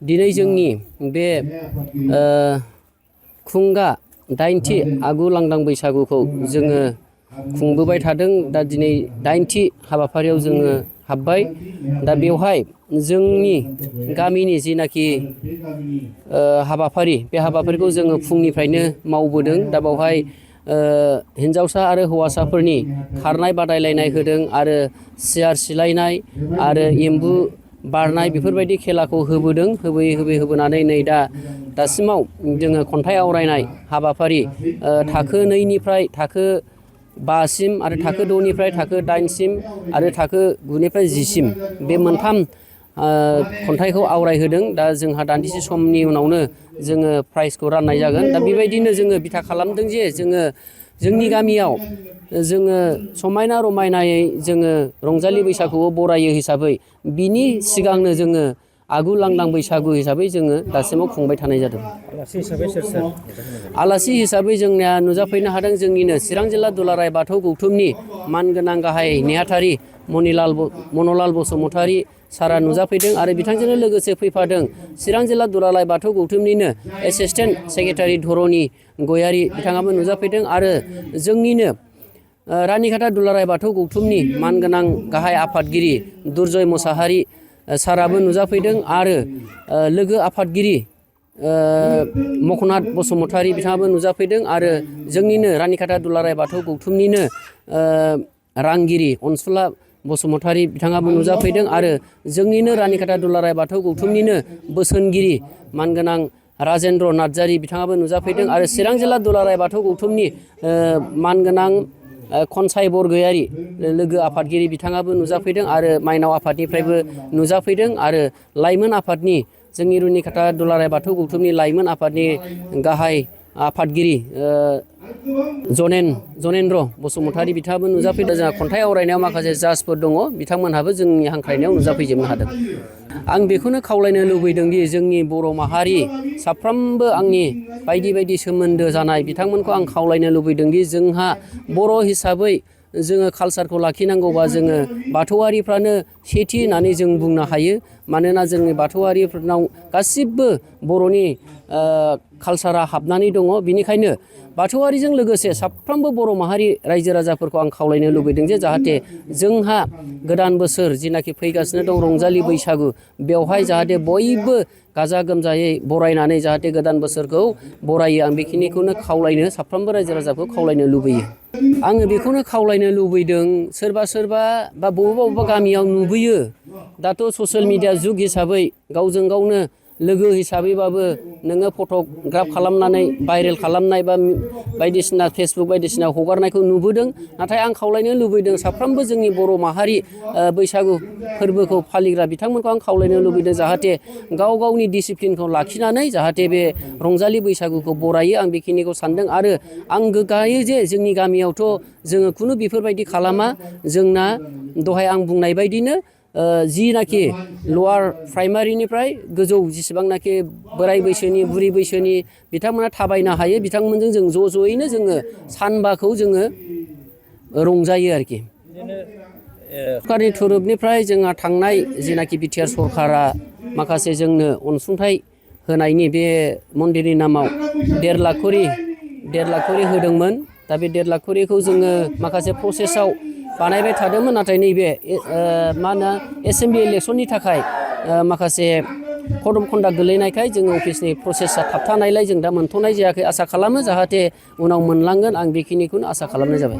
दिनै जोंनि बे खुंगा 8थि आगु लांदां बैसागुखौ जोङो खुंबोबाय थादों। दा दिनै 8थि हाबाफारियाव जोङो हाबबाय। दा बेवहाय जोंनि गामिनि जिनाखि हाबाफारि बे हाबाफारिखौ जोङो फुंनिफ्रायनो मावबोदों। दा बेवहाय हिन्जावसा आरो हौवासाफोरनि खारनाय बादायलायनाय होदों आरो सियार सिलायनाय आरो एम्बु बारनाय बेफोरबायदि खेलाखौ होबोदों। होबोनानै नै दासिमाव जोङो खन्थाइ आवरायनाय हाबाफारि थाखो 2निफ्राय थाखो 5सिम आरो थाखो 6निफ्राय थाखो 8सिम आरो थाखो 9निफ्राय 10सिम बे मोनथाम खन्थाइखौ आवरायहोदों। दा जोंहा दान्दिसे समनि उनावनो जोङो प्राइजखौ राननाय जागोन। दा बेबायदिनो जोङो बिथा खालामदों जे जोंनि गामियाव जोङो समायना रमायनायै जोङो रंजालि बैसागुखौ बरायो हिसाबै बिनि सिगांनो जोङो आगु लांदां बैसागु हिसाबै जोङो दासिमाव खुंबाय थानाय जादों। आलासि हिसाबै सोर आलासि हिसाबै जोंनिया नुजाफैनो हादों जोंनिनो चिरां जिल्ला दुलाराय बाथौ गौथुमनि मानगोनां गाहाय नेहाथारि मन'लाल बसुमतारी सारा नुजाफैदों आरो बिथांजोंनो लोगोसे फैफादों चिरां जिल्ला दुलाराय बाथौ गौथुमनिनो एसिस्टेन्ट सेक्रेटारि धरनि गयारि बिथाङाबो नुजाफैदों आरो जोंनिनो रानिखाथा दुलाराय बाथौ गौथुमनि मानगोनां गाहाय आफादगिरि दुर्जय मुसाहारि साराबो नुजाफैदों आरो लोगो आफादगिरि मख'नाथ बसुमतारी बिथाङाबो नुजाफैदों आरो जोंनिनो रानिखाथा दुलाराय बाथौ गौथुमनिनो रांगिरि अनसुला बसुमतारी बिथाङाबो नुजाफैदों आरो जोंनिनो रानिखाथा दुलाराय बाथौ गौथुमनिनो बोसोनगिरि मानगोनां राजेन्द्र नार्जारि बिथाङाबो नुजाफैदों आरो चिरां जिल्ला दुलाराय बाथौ गौथुमनि मानगोनां खनसाय बरगयारि लोगो आफादगिरि बिथाङाबो नुजाफैदों आरो माइनाव आफादनिफ्रायबो नुजाफैदों आरो लाइमोन आफादनि जोंनि रुनिखाथा दुलाराय बाथौ गौथुमनि लाइमोन आफादनि गाहाय आफादगिरि जनेन्द्र बसुमतारी बिथाङाबो नुजाफैदों। जोंहा खन्थाइ आवरायनायाव माखासे जाजफोर दङ, बिथांमोनहाबो जोंनि हांख्रायनायाव नुजाफैजोबनो हादों। आं बेखौनो खावलायनो लुबैदोंदि जोंनि बर' माहारि साफ्रोमबो आंनि बायदि सोमोन्दो जानाय बिथांमोनखौ आं खावलायनो लुबैदोंदि जोंहा बर' हिसाबै जोङो कालसारखौ लाखिनांगौबा जोङो बाथौआरिफ्रानो सेथि होननानै जों बुंनो हायो। मानोना जोंनि बाथौआरिफोरनाव गासिबो बर'नि कालसारा हाबनानै दङ। बेनिखायनो बाथौआरिजों लोगोसे साफ्रोमबो बर' माहारि रायजो राजाफोरखौ आं खावलायनो लुबैदों जे जाहाथे जोंहा गोदान बोसोर जिनाखि फैगासिनो दं रंजालि बैसागु, बेवहाय जाहाथे बयबो गाजा गोमजायै बरायनानै जाहाथे गोदान बोसोरखौ बरायो। आं बेखिनिखौनो खावलायनो साफ्रोमबो रायजो राजाखौ खावलायनो लुबैयो। आङो बेखौनो खावलायनो लुबैदों सोरबा बा बबेबा गामियाव नुबोयो। दाथ' ससियेल मिडिया जुग हिसाबै गावजों गावनो लोगो हिसाबैबाबो नोङो फट'ग्राफ खालामनानै भाइरेल खालामनाय बा बायदिसिना फेसबुक बायदिसिना हगारनायखौ नुबोदों। नाथाय आं खावलायनो लुबैदों साफ्रोमबो जोंनि बर' माहारि बैसागु फोरबोखौ फालिग्रा बिथांमोनखौ आं खावलायनो लुबैदों जाहाथे गाव गावनि डिसिप्लिनखौ लाखिनानै जाहाथे बे रंजालि बैसागुखौ बरायो। आं बेखिनिखौ सानदों आरो आं गोग्गायो जे जोंनि गामियावथ' जोङो खुनु बेफोरबायदि खालामा। जोंना दहाय आं बुंनाय बायदिनो जिनाखि लवार प्राइमारिनिफ्राय गोजौ जेसेबांनाखि बोराय बैसोनि बुरि बैसोनि बिथांमोना थाबायनो हायो, बिथांमोनजों जों ज'यैनो जोङो सानबाखौ जोङो रंजायो आरोखि। सरकारनि थुरुबनिफ्राय जोंहा थांनाय जिनाखि बिटिआर सरकारा माखासे जोंनो अनसुंथाइ होनायनि बे मन्दिरनि नामाव 1.5 लाख खरि होदोंमोन। दा बे 1.5 लाख खरिखौ जोङो माखासे प्रसेसआव बानायबाय थादोंमोन। नाथाय नैबे एसेम्बलि इलेक्सननि थाखाय माखासे कड अफ कन्डाक्ट गोलैनायखाय जोङो अफिसनि प्रसेसा थाबथानायलाय जों दा मोनथ'नाय जायाखै। आसा खालामो जाहाथे उनाव मोनलांगोन। आं बेखिनिखौनो आसा खालामनाय जाबाय।